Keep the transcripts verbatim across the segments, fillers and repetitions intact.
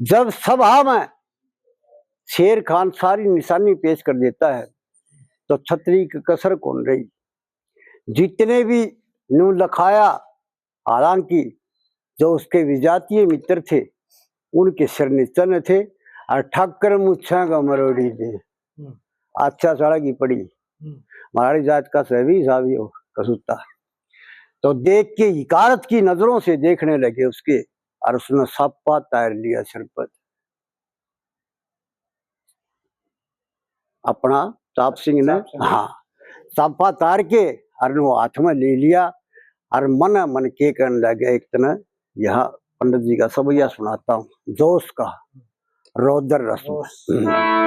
जब सभा में शेर खान सारी निशानी पेश कर देता है, तो छतरी की कसर कौन रही। जितने भी नू लखाया, हालांकि जो उसके विजातीय मित्र थे, उनके सिर नीचे न थे, और ठाकर मुछा का मरोड़ी दे। हम्म। अच्छा सड़ा की पड़ी। हम्म। मारी जात का सभी सावी हो कसूता। तो देख के हिकारत की नजरों से देखने लगे उसके, और उसने साफा तार लिया सिर पर। अपना ताप सिंह ने, ताप सिंह। हाँ, साफा तार के और वो हाथ में ले लिया और मन मन के कहने लगे, एक तने यहाँ पंडित जी का सबैया सुनाता हूँ, जोश का, रौद्र रस में। जोश। हम्म।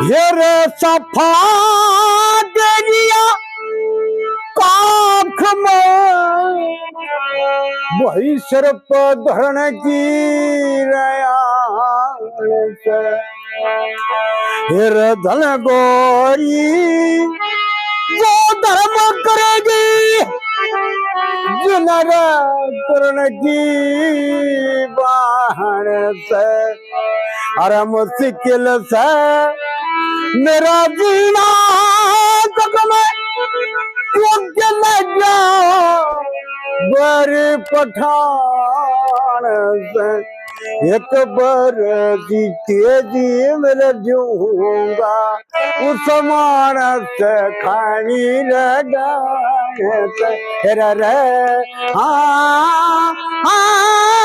ये रे सफा दे दिया काख में, वही सिर पर धरण की रयान से। फिर धन गोरी जो धर्म करेगी, जिनर करण की बाहन से। अरे मुश्किल से मेरा जीना तक में योग्य लग गया बर पठान से। एक बार की तेजी में रजूंगा उस मानस खानी लगान से। रे, रे, हाँ, हाँ।